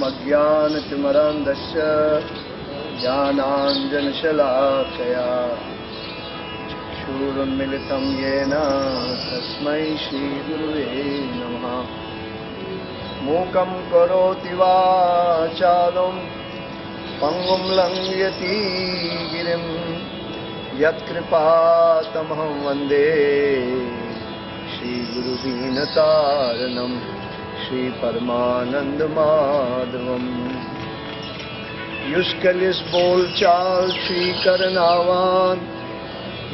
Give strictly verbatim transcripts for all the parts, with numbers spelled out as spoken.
अज्ञानतिमिरान्धस्य ज्ञानाञ्जनशलाकया चक्षुरुन्मिलितं येन तस्मै श्रीगुरुवे नमः। मूकं करोति वाचालं पङ्गुं लङ्घयति गिरिं यत्कृपातमहं वन्दे श्रीगुरुदीनतारणं श्रीपरमानन्दमाधवम्। یُس کٔلِس بول چال چھُے کرناوان،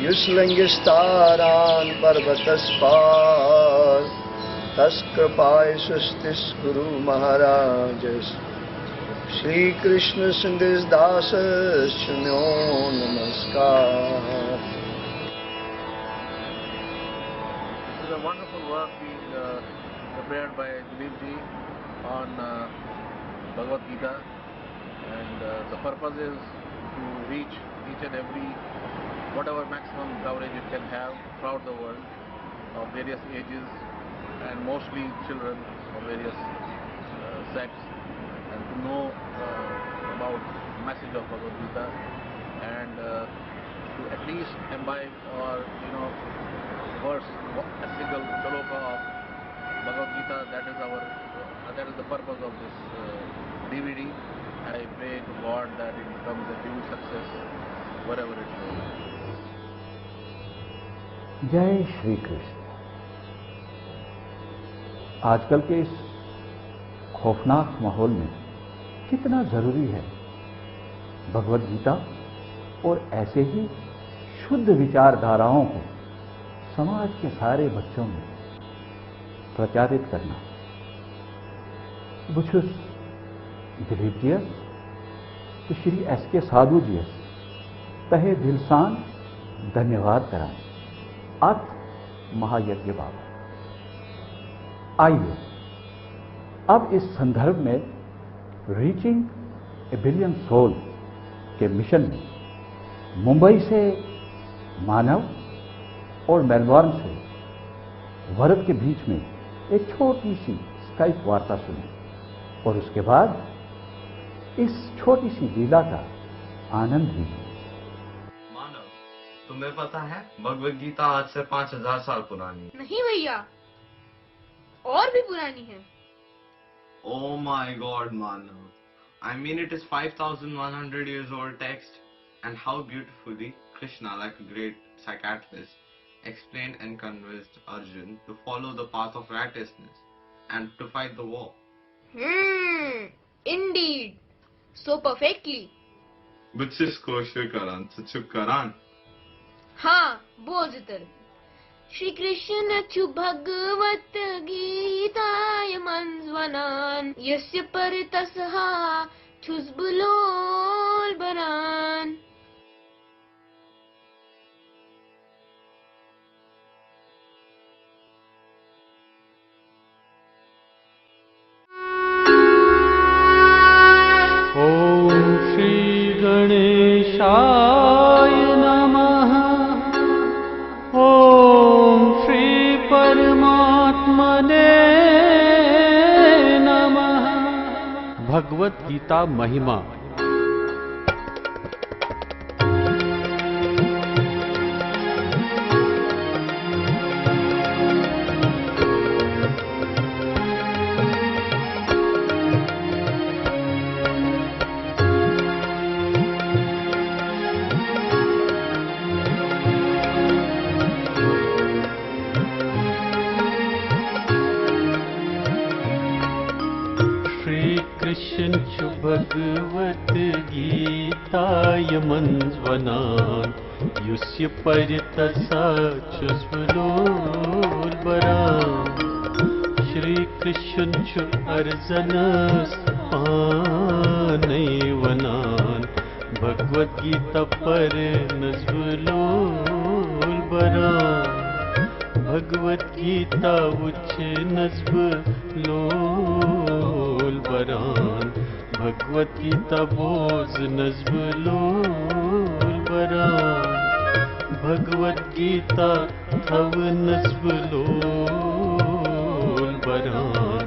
یُس لٔنٛگِس تاران پربتس پار، تس کرپایہِ سُستِس گُروٗ مہاراجس، شری کرشن سٕنٛدِس داسس چھُ میون نمسکار۔ This is a wonderful work being uh, prepared by Dilip ji on uh, Bhagavad Gita, and uh, the purpose is to reach each and every, whatever maximum coverage it can have throughout the world, of various ages, and mostly children of various uh, sects, and to know uh, about the message of Bhagavad Gita, and uh, to at least imbibe or, you know, verse, a single shloka of Bhagavad Gita. That is our, uh, that is the purpose of this uh, D V D. I pray to God that it becomes a huge success wherever it goes. जय श्री कृष्ण। आजकल के इस खौफनाक माहौल में कितना जरूरी है भगवत गीता और ऐसे ही शुद्ध विचारधाराओं को समाज के सारे बच्चों में प्रचारित करना। بہٕ چھُس دلیپ جیَس تہٕ شری ایس کے سادھو جیَس تہہ دل سان دھنیواد کران اتھ مہایجیہ باپتھ۔ آئیے، اب اس سندربھ میں reaching a billion sole K mission میں ممبئی سے مانو اور میلبورن سے ورد کے بیچ میں ایک چھوٹی سی اسکائپ وارتا سنیں اور اس کے بعد اس چھوٹی سی لیلا کا آنند لیجیے۔ मानव, तुम्हें पता है, भगवत गीता आज से पाँच हजार साल पुरानी है। नहीं भैया, और भी पुरानी है। Oh my God, Manav, I mean, it is five thousand one hundred years old text, and how beautifully Krishna, like a great psychiatrist, explained and convinced Arjun to follow the path of righteousness and to fight the war. Hmm, indeed. So perfectly. بہٕ چھُس کٲشُر کران، ژٕ چھُکھ کران؟ ہاں، بوزتر۔ شری کرشن چھُ بھگوت گیتایہ منٛز ونان، یس پر تس ہا چھُس بہٕ لول بران۔ ॐ श्री गणेशाय नमः। ॐ श्री परमात्मने नमः। भगवत गीता महिमा। شری کرشن چھُ بھگوت گیتایہ منٛز ونان، یُس یہِ پرِ تسا چھُس بہٕ لول بران۔ شری کرشن چھُ ارجنس پانے ونان، بھگوت گیتا پرنس بہٕ لول بران۔ بھگوت گیتا وچھنس بہٕ لول بران۔ بھگوت گیتا بوزنس بہٕ لول بران۔ بھگوت گیتا تھاونس بہٕ لول بران۔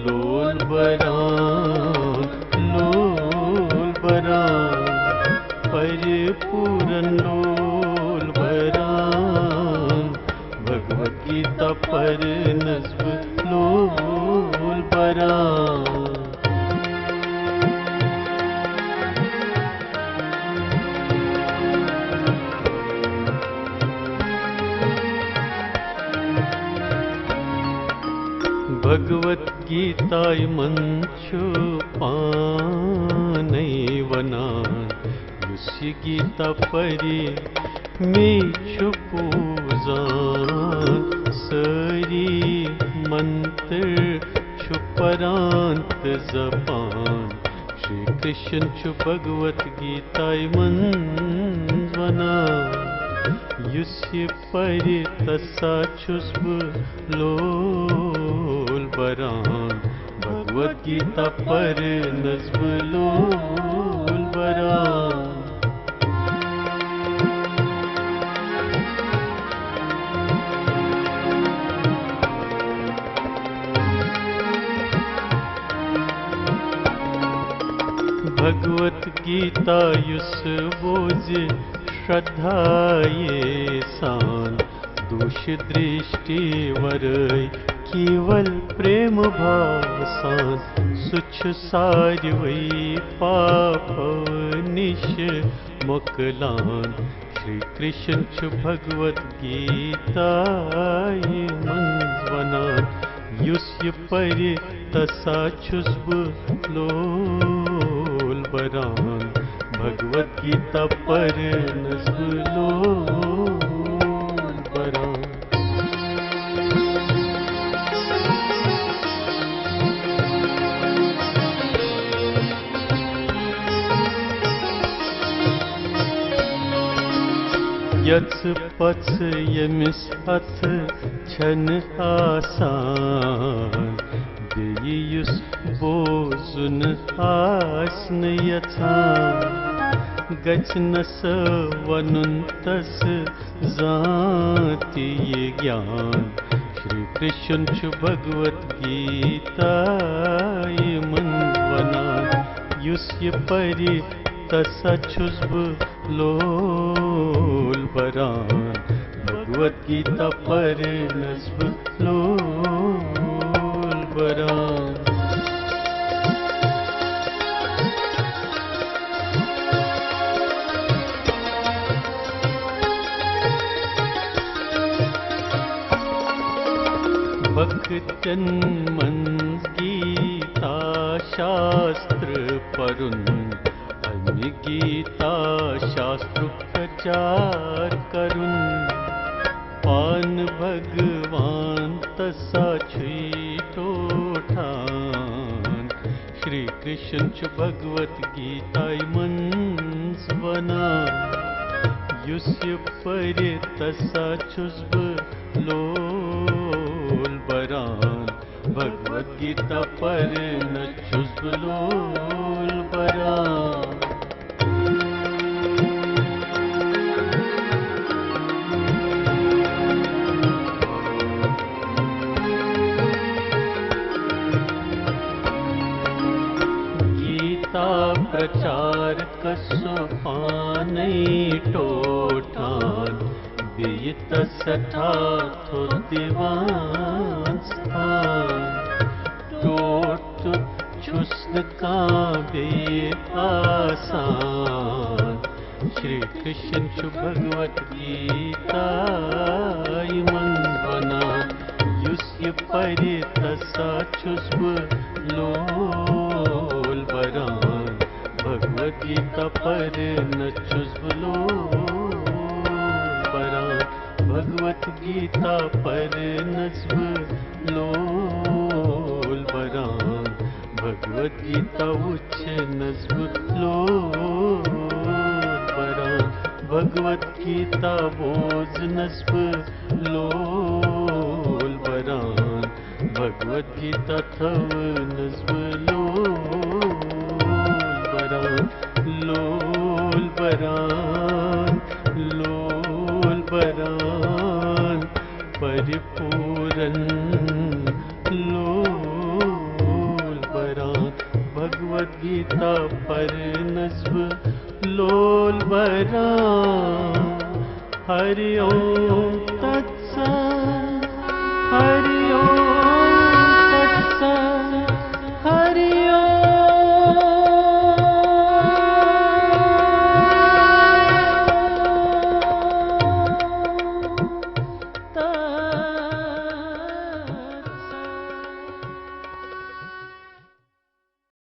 لول بران۔ پوٗرن لول بران، بھگوت گیتا پرنس بہٕ لول بران۔ بھگوت گیتایہِ منٛز چھُ پانے ونان، یُس یہِ گیتا پرِ، مے چھُ پوزان۔ سٲری منتر چھُ پران تہٕ زپان۔ شری کرشن چھُ بھگوت گیتایہِ منٛز ونان، یُس یہِ پرِ، تسا چھُس بہٕ لول بران۔ بھگوت گیتا پرنس بہٕ لول بران۔ بھگوت گیتا یُس بوزِ شردھایہِ سان، دوش درشٹی ورٲے کیول پریم بھاو سان، سُہ چھُ ساروٕے پاپو نِش مۄکلان۔ شری کرشن چھُ بھگوت گیتایہِ منٛز ونان، یُس یہِ پرِ، تسا چھُس بہٕ لول بران۔ بھگوت گیتا پرنس بہٕ لول بران۔ یژھ پژھ ییٚمِس اَتھٕ چھَنہٕ آسان، بیٚیہِ یُس بوزُن آسہِ نہٕ یَژھان، گژھِ نہٕ سُہ وَنُن تَس زانٛہہ تہِ یہِ گیان۔ شری کرشن چھُ بھگوت گیتایہِ منٛز وَنان، یُس یہِ پَرِ، تَس ہا چھُس بہٕ لول بران۔ بھگوت گیتا پرنس بہٕ لول بران۔ بھکتن منٛز گیتا شاستر پرُن، امہِ گیتا شاسترُک پرچار کرُن۔ پان بھگوان تسا چھُے ٹوٹھان۔ شری کرشن چھُ بھگوت گیتایہِ منٛز ونان، یُس یہِ پرِ تسا چھُس بہٕ لول بران۔ بھگوت گیتا پرنس چھُس بہٕ لول بران۔ گیتا پرچارکس پانے ٹوٹھان، بیٚیہِ تس سٮ۪ٹھاہ تھوٚد دِوان ستان۔ ٹوٹھ تہٕ چھُس نہٕ کانٛہہ بیٚیہِ آسان۔ شری کرشن چھُ بھگوت گیتایہِ منٛز ونان، یُس یہِ پرِ تسا چھُس بہٕ لول بران۔ بھگوت گیتا پرنس چھُس بہٕ لول بران۔ بھگوت گیتا پرنس بہٕ لول بران۔ بھگوت گیتا وٕچھنس بہٕ لول بران۔ بھگوت گیتا بوزنس بہٕ لول بران۔ بھگوت گیتا تھاونس بہٕ لول بران، لول بران، لول بران، پرِپوٗرن لول بران۔ بھگوت گیتا پرنس بہٕ لول بران۔ ہری اوم تت ست۔